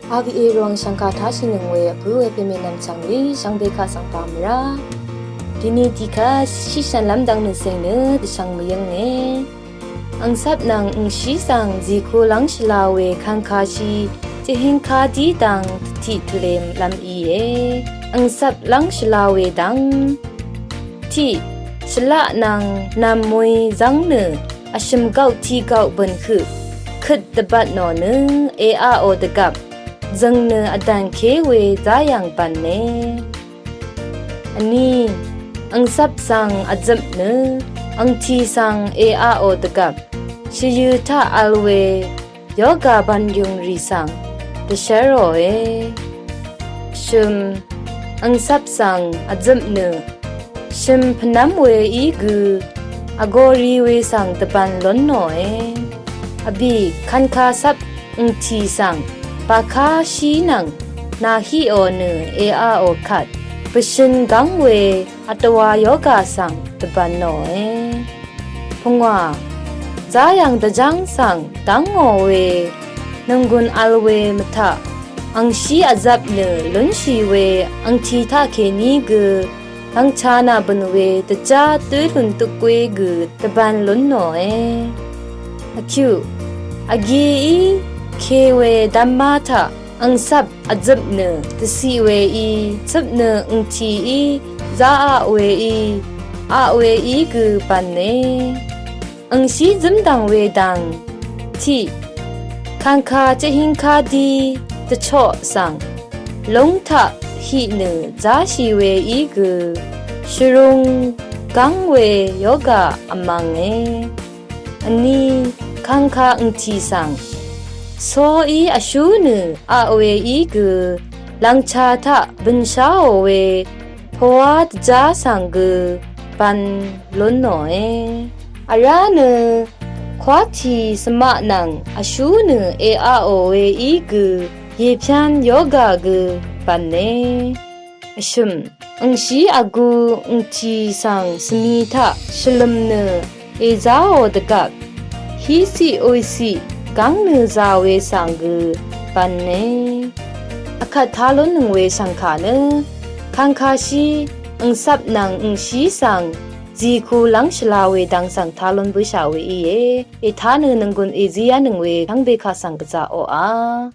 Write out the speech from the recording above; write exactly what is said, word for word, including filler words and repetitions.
Aviye rong shvngka tashì nøng we vpø̄ we peme nvm chvngli shvngbe ka svng pamra. Dini dika shishvn lamdang nø seng nø dvshvng mvyønge. Angsap nvng angshi svng ziku lang shvla we kangkashi jehing kadi dang tvti tvlem lam iye. Angsap lang shvla we dang ti shvla nvng nvm mui zvng nø ashøm gaw ti gaw bøn hø køt dvbat nò nø e a o dvgap zvng nø adan ke we zayang ban ne. Ani angsap svng azøp nø angti svng e a o dvgap shvyø ta al we yoga ban yung ri svng dvshvro e. Shøm angsap svng azøp nø shøm pvnvm we i gø agori we svng dvban lon nò e. Abi kanka sap angti svng baka shi nvng nahi o nø e a o kat bvshøn gang we atwa yoga svng dvban nò e. Pvngwa zayang dvjang svng dang ngò we nvnggun al we mvtaq angshi azap nø lunshi we angti taq keni gø angchana bøn we dvja dø lun tukwe gø dvban lun nò e. Akyu agi i ke we dvma taq angsap azøp nø dvsi we i tsøp nø angti i za a we i a we i gø ban ne. Angshi zømdang we dang ti kangka jehing kadi dvchoq svng long taq hi nø zashì we i gø shvrung gang we yoga amange. Ani kangka angti svng so i ashu nø a we i gø langcha taq bønshao we pvwa dvja svng gø ban lon nò e. Ara nø kwati svmaq nvng ashu nø e a o we i gø yepyan yoga gø ban ne. Ashøm angshi agu angti svng svmi taq shvløm nø e za o dvgap hisi oisi gang nø za we svng gø ban ne. Akat talon nøng we shvngka nø kangkashi angsap nvng angshi svng ziku lang shvla we dang svng talon bøsha we iye. Eta nø nvnggun eziya nøng we kangbe ka svng gvza o a.